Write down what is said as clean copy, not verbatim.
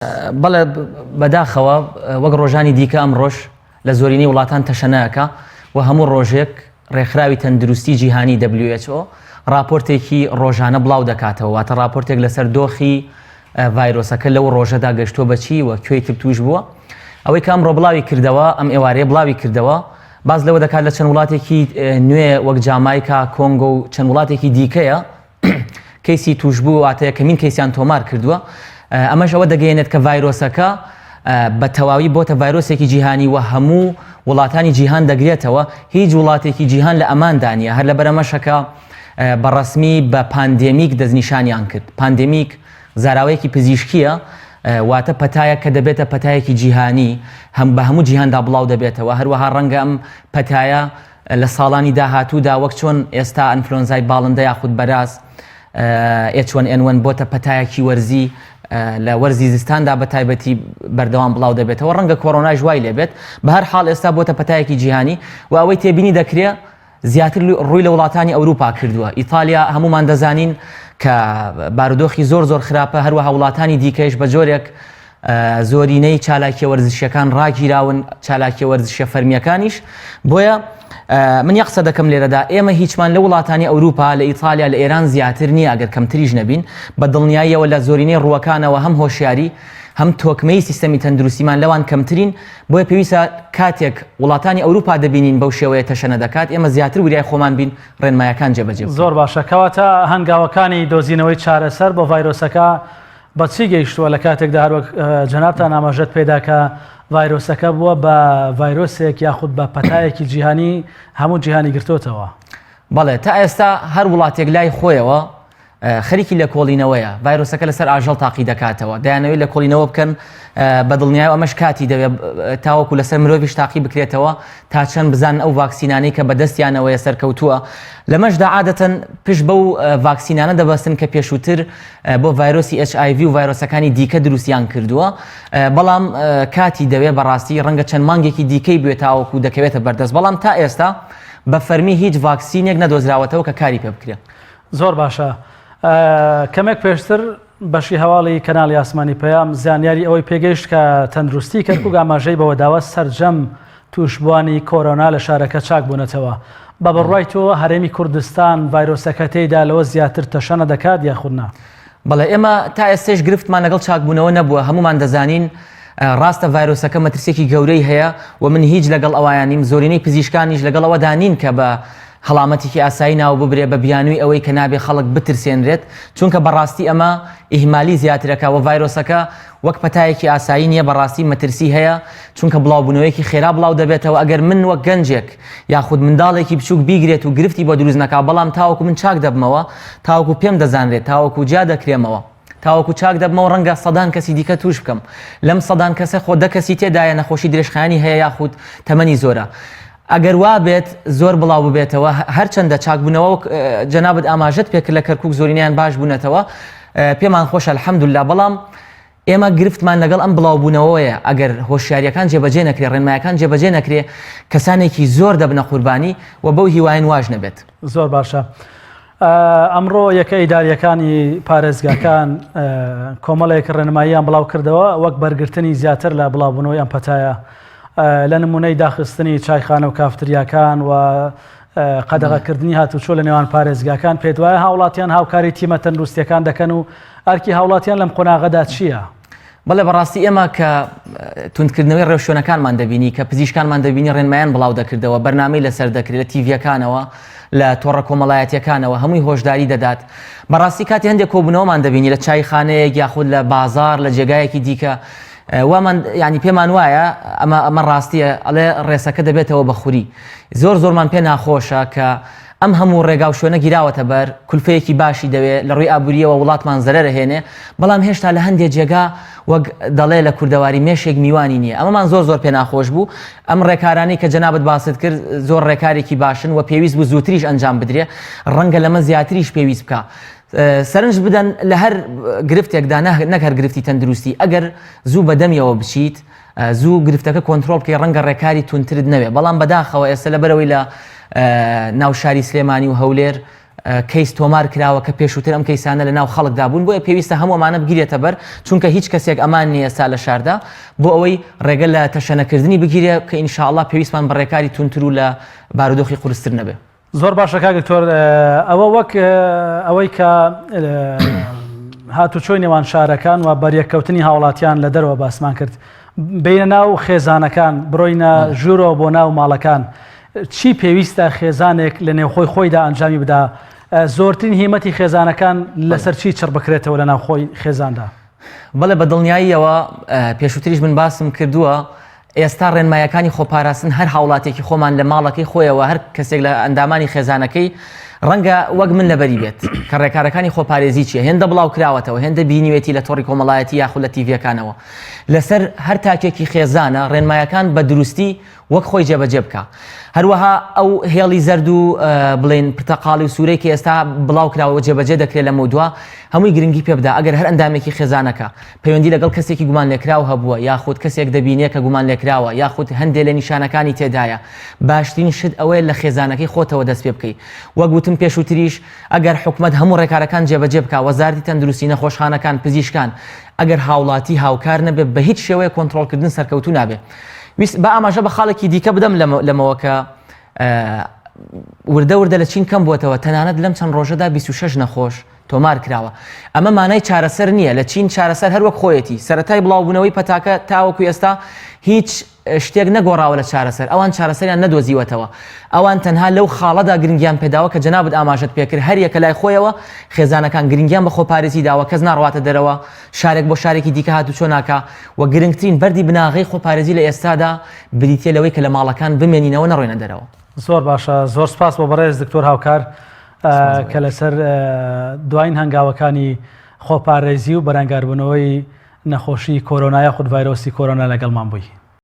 بەڵێ بەداخەوە وەک ڕۆژانی دیکە ئەمڕۆش لە زۆرینەی وڵاتان تەشەنەکە و هەموو ڕۆژێک ڕێکخراوی تەندروستی جیهانی WHO ڕاپۆرتێکی ڕۆژانە بڵاو دەکاتەوە واتە ڕاپۆرتێک لەسەر دۆخی ڤایرۆسەکە لەو ڕۆژەدا گەشتووە بەچی و کوێی تر توش بووە ئەوەی کە ئەمڕۆ بڵاوی کردەوە ئەم ئێوارەیە بڵاوی کردەوە باز لەوە دەکات لە چەند وڵاتێکی نوێ وەک جامایکا کۆنگۆ و چەند وڵاتێکی دیکەیە کەیسی تووشبوو واتە یەکەمین کەیسیان تۆمار کردووە ئەمەش ئەوە دەگەیەنێت کە ڤایرۆسەکە بە تەواوی بۆتە ڤایرۆسێکی جیهانی و هەموو وڵاتانی جیهان دەگرێتەوە هیچ وڵاتێکی جیهان لە ئەماندا نییە هەر لەبەر ئەمەشەکە بە ڕەسمی بە pandemic دەستنیشانیان کرد pandemic زاراوەیەکی پزیشکیە واتە پەتایە کە دەبێتە پەتایەکی جیهانی هەم بە هەموو جیهاندا بڵاو دەبێتەوە هەروەها ڕەنگە ئەم پەتایە لە ساڵانی داهاتوودا وەک چۆن ئێستا ئەنفلۆنزای باڵندە یاخود بەراز H1N1 بۆتە پەتایەکی وەرزی لە وەرزی زستاندا بە تایبەتی بەردەوام بڵاو دەبێتەوە ڕەنگە کۆرۆنایش وای لێبێت بە هەر حاڵ ئێستا بۆتە پەتایەکی جیهانی و ئەوەی تێبینی دەکرێت زیاتر ڕووی لە وڵاتانی ئەوروپا کردووە ئیتالیا هەمومان دەزانین کە بارودۆخی زۆر زۆر خراپە هەروەها وڵاتانی دیکەش بە جۆرێک زۆرینەی چالاکیە وەرزشیەکان ڕاگیراون چالاکیە وەرزشیە فەرمیەکانیش بۆیە من یەک قسە دەکەم لێرەدا ئێمە هیچمان لە وڵاتانی ئەوروپا لە ئیتالیا لە ئێران زیاتر نییە ئەگەر کەمتریش نەبین بە دڵنیاییەوە لە زۆرینەی ڕووەکانەوە هەم هۆشیاری هەم تۆکمەی سیستەمی تەندروستیمان لەوان کەمترین بۆیە پێویستە کاتێک وڵاتانی ئەوروپا دەبینین بەو شێوەیە تەشەنە دەکات ئێمە زیاتر وریای خۆمان بین ڕێنمایەکان جێبەجێ بکەین. زۆر باشە کەواتە هەنگاوەکانی دۆزینەوەی چارەسەر بۆ ڤایرۆسەکە بە چی گەیشتووە لە کاتێکدا هەروەک جەنابتان ئاماژەت پێدا کە ڤایرۆسەکە بووە بە ڤایرۆسێک یاخود بە پەتایەکی جیهانی هەموو جیهانی گرتوتەوە؟ بەڵێ تا ئێستا هەر وڵاتێک لای خۆیەوە خەریکی لێکۆڵینەوەیە ڤایرۆسەکە لەسەر ئاژەڵ تاقی دەکاتەوە دەیانەوەی لێکۆڵینەوە بکەن بە دڵنیای ئەمەش کاتی دەوێت تاوەکو لەسەر مرۆڤیش تاقی بکرێتەوە تا چەند بزانن ئەو ڤاکسینانەی کە بەدەستیانەوەیە سەرکەوتووە لەمەشدا عادەتەن پشت بەو ڤاکسینانە دەبەستن کە پێشووتر بۆ ڤایرۆسی HIV و ڤایرۆسەکانی دیکە دروستیان کردووە بەڵام کاتی دەوێ بەڕاستی ڕەنگە چەند مانگێکی دیکەی بوێت تاوەکو دەکەوێتە بەردەست بەڵام تا ئێستا بە فەرمی هیچ ڤاکسینێک نەدۆزراوەتەوە کە کاری پێ بکرێت. زۆر باشە کەمێک پێشتر بەشی هەواڵی کەناڵی ئاسمانی پەیام زانیاری ئەوەی پێگەیشت کە تەندروستی کەرکوک ئاماژەی بەوەداوە سەرجەم تووشبووانی کۆرۆنا لە شارەکە چاک بوونەتەوە. بە بڕوای تۆ هەرێمی کوردستان ڤایرۆسەکە تێیدا لەوە زیاتر تەشەنە دەکات یاخود نا؟ بەڵێ ئێمە تا ئێستەیش گرفتمان لەگەڵ چاکبوونەوە نەبووە، هەموومان دەزانین ڕاستە ڤایرۆسەکە مەترسییەکی گەورەی هەیە و من هیچ لەگەڵ ئەوایان نیم، زۆرینەی پزیشکانیش لەگەڵ ئەوەدا نین کە بە هەڵامەتێکی ئاسایی ناو ببرێ بە بیانووی ئەوەی کە نابێ خەڵک بترسێنرێت، چونکە بەڕاستی ئەمە ئیهمالی زیاترەکا و ڤایرۆسەکە وەک پەتایەکی ئاسایی نییە بەڕاستی مەترسی هەیە چونکە بڵاوبوونەوەیەکی خێرا بڵاو دەبێتەوە ئەگەر من وەک گەنجێک یاخود منداڵێکی بچووک بیگرێت و گرفتی بۆ دروست نەکا بەڵام تاوەکو من چاک دەبمەوە تاوەکو پێم دەزانرێت تاوەکو جیا دەکرێمەوە تاوەکو چاک دەبمەوە ڕەنگە سەدان کەسی دیکە توش بکەم لەم سەدان کەسە خۆ دە کەسی تێدایە نەخۆشی درێژخایەنی هەیە یاخود تەمەنی زۆرە ئەگەر وابێت زۆر بڵاو ببێتەوە هەرچەندە چاکبوونەوە وەک جەنابت ئاماژەت پێکرد لە کەرکوک زۆرینەیان باش بوونەتەوە پێمان خۆشە الحمدللە بەڵام ئێمە گرفتمان لەگەڵ ئەم بڵاوبوونەوەیە ئەگەر هۆشیاریەکان جێبەجێ نەکرێ ڕێنمایەکان جێبەجێ نەکرێ کەسانێکی زۆر دەبنە قوربانی و بەو هیواین واش نەبێت. زۆر باشە ئەمڕۆ یەکە ئیداریەکانی پارێزگاکان کۆمەڵێک ڕێنماییان بڵاو کردەوە وەک بەرگرتنی زیاتر لە بڵاوبوونەوەی ئەم پەتایە لە نمونەی داخستنی چایخانە و کافتریاکان و قەدەغەکردنی هاتوچۆ لە نێوان پارێزگاکان پێت وایە هاوڵاتیان هاوکاری تیمە تەندروستیەکان دەکەن و ئەرکی هاوڵاتیان لەم قۆناغەدا چییە؟ بەڵێ بەڕاستی ئێمە کە توندکردنەوەی ڕێوشوێنەکانمان دەبینی کە پزیشکانمان دەبینی ڕێنمایان بڵاو دەکردەوە بەرنامەی لەسەر دەکرێت لە تیڤیەکانەوە لە تۆڕە کۆمەڵایەتیەکانەوە هەمووی هۆشداری دەدات بەڕاستی کاتی هەندێک کۆبوونەوەمان دەبینی لە چایخانەیەک یاخود لە بازار لە جێگایەکی دیکە وامان ینی پێمان وایە ئەمە ئەمە ڕاستیە ئەڵێ ڕێسەکە دەبێتەوە بە خوری زۆر زۆرمان پێ ناخۆشە کە ئەم هەموو ڕێگا و شوێنە گیراوەتە بەر، کولفەیەکی باشی دەوێ، لە ڕووی ئابوورییەوە وڵاتمان زەرەر ئەهێنێ، بەڵام هێشتا لە هەندێ جێگا وەک دەڵێ لە کوردەواری مێشێک میوانی نییە. ئەمەمان زۆر زۆر پێ ناخۆش بوو. ئەم ڕێکارانەی کە جەنابت باست کرد زۆر ڕێکارێکی باشن و پێویست بوو زووتریش ئەنجام بدرێ، ڕەنگە لەمە زیاتریش پێویست بکا. سەرنج بدەن لە هەر گرفتێکدا نەک هەر گرفتی تەندروستی، ئەگەر زوو بە دەمیەوە بچیت، زوو گرفتەکە کۆنترۆڵ بکەی ڕەنگە ڕێکاری توندترت نەوێ بەڵام بەداخەوە ئێستا لەبەرەوەی لە ناو شاری سلێمانی و هەولێر. کەیس تۆمار کراوە کە پێشووتر ئەم کەیسانە لە ناو خەڵکدا بوون، بۆیە پێویستە هەموو ئەمانە بگیرێتە بەر، چونکە هیچ کەسێک ئەمان نییە ئێستا لە شاردا، بۆ ئەوەی ڕێگە لە تەشەنەکردنی بگیرێ کە ان شاء اللە پێویستمان بە ڕێکاری توندتر و لە بارودۆخی قورستر نەبێ. زۆر باشە کاک دکتۆر ئەوە وەک ئەوەی کە هاتوچۆی نێوان شارەکان و بەریەککەوتنی هاوڵاتیان لە دەرەوە باسمان کرد بینە ناو خێزانەکان بڕۆینە ژوورەوە بۆ ناو ماڵەکان چی پێویستە خێزانێک لە نێوخۆی خۆیدا ئەنجامی بدا زۆرترین هیمەتی خێزانەکان لەسەر چی چڕ بکرێتەوە لە ناوخۆی خێزاندا؟ بەڵێ بە دڵنیاییەوە پێشووتریش من باسم کردووە ئێستا ڕێنمایەکانی خۆپاراستن هەر هاوڵاتێکی خۆمان لە ماڵەکەی خۆیەوە هەر کەسێک لە ئەندامانی خێزانەکەی ڕەنگە وەک من لەبەری بێت کە ڕێکارەکانی خۆپارێزی چیە هێندە بڵاو کراوەتەوە هێندە بینیوێتی لە تۆڕی کۆمەڵایەتی یاخود لە تیڤیەکانەوە لەسەر هەر تاکێکی خێزانە ڕێنمایەکان بە دروستی وەک خۆی جێبەجێ بکا. هەروەها ئەو هێڵی زەرد و بڵێن پرتەقاڵی و سوورەی کە ئێستا بڵاو کراوە و جێبەجێ دەکرێت لەمەودوا هەمووی گرنگی پێ بدا ئەگەر هەر ئەندامێکی خێزانەکە پەیوەندی لەگەڵ کەسێکی گومانلێکراو هەبووە یاخود کەسێک دەبینێ کە گومانلێکراوە یاخود هەندێ لە نیشانەکانی تێدایە باشترین شت ئەوەیە لە خێزانەکەی خۆتەوە دەست پێ بکەی وەک وتم پێشووتریش ئەگەر حکومەت هەموو ڕێکارەکان جێبەجێ بکا وەزارەتی تەندروستی نەخۆشخانەکان پزیشکان ئەگەر هاوڵاتی هاوکار نەبێت بە هیچ شێوەیەک کۆنترۆڵکردن سەرکەوتوو نابێ ویست با ئاماژە بە خاڵێکی دیکە بدەم لەمەوە کە وردە وردە لە چین کەم بووەتەوە تەنانەت لەم چەند ڕۆژەدا 26 نەخۆش تۆمار کراوە ئەمە مانای چارەسەر نییە لە چین چارەسەر هەر وەک خۆیەتی سەتای بڵاوبوونەوەی پەتاکە تاوەکو ئێستا هیچ شتێک نەگۆڕاوە لە چارەسەر، ئەوان چارەسەریان نەدۆزیوەتەوە، ئەوان تەنها لەو خاڵەدا گرنگیان پێداوە کە جەنابت ئاماژەت پێکرد هەریەکە لای خۆیەوە خێزانەکان گرنگیان بە خۆپارێزی داوە کەس ناڕواتە دەرەوە شارێک بۆ شارێکی دیکە هاتوچۆ ناکا و گرنگترین بەردی بناغەی خۆپارێزی لە ئێستادا بریتیە لەوەی کە لە ماڵەکان بمێنینەوە نەڕۆینە دەرەوە. زۆر باشە زۆر سپاس بۆ بەڕێز دکتۆر هاوکار کە لەسەر دواین هەنگاوەکانی خۆپارێزی و بەرەنگاربوونەوەی نەخۆشی کۆرۆنا یاخود ڤایرۆسی کۆرۆنا لەگەڵمان بووی.